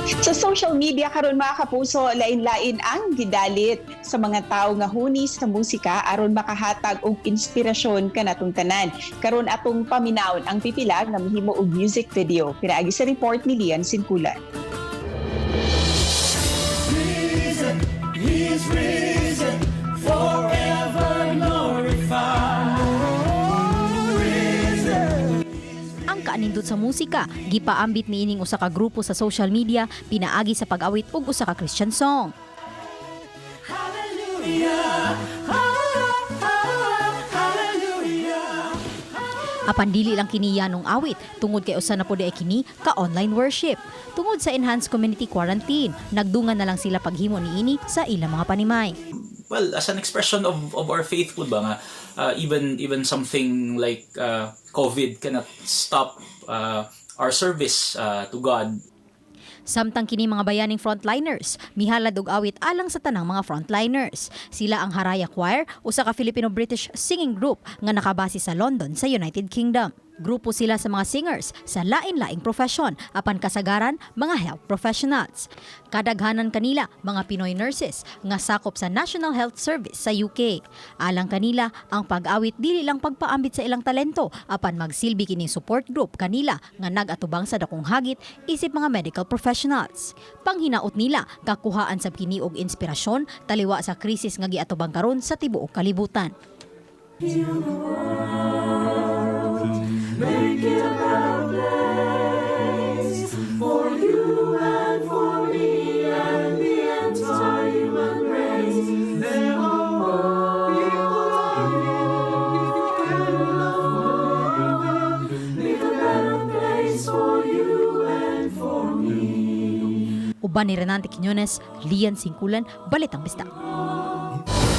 Sa social media karon, mga kapuso, lain-lain ang gidalit sa mga tawo nga huni sa musika aron makahatag og inspirasyon kanatong tanan. Karon atong paminawon ang pipila nga mihimo og music video. Pinaagi sa report ni Lian Sinkulan. Risen, He's risen, forever glorified. Risen. Ang kaanindot sa musika, gipaambit niining usa ka grupo sa social media pinaagi sa pag-awit og usa ka Christian song. Hallelujah, ah, ah, hallelujah. Apan dili lang kini yanong awit tungod kay usa na pud ay kini ka online worship. Tungod sa enhanced community quarantine, nagdungan na lang sila paghimo niini sa ilang mga panimay. Well, as an expression of our faith po ba nga even something like COVID cannot stop our service to God. Samtang kini mga bayaning frontliners, mihalad og awit alang sa tanang mga frontliners. Sila ang Haraya Choir, usa ka Filipino-British singing group nga nakabase sa London sa United Kingdom. Grupo sila sa mga singers sa lain-laing profesyon apan kasagaran mga health professionals. Kadaghanan kanila mga Pinoy nurses nga sakop sa National Health Service sa UK. Alang kanila, ang pag-awit dili lang pagpaambit sa ilang talento apan magsilbi kining support group kanila nga nag-atubang sa dakong hagit isip mga medical professionals. Panghinaot nila, kakuhaan sab kini og inspirasyon taliwa sa krisis nga giatubang karon sa tibuok kalibutan. Heal the world, make it a better place for you and for me and the entire human race. There are people dying. If you can afford it, make a better place for you and for me. Uban ni Renante Quiñones, Lian Singkulan, Balitang Bisdak.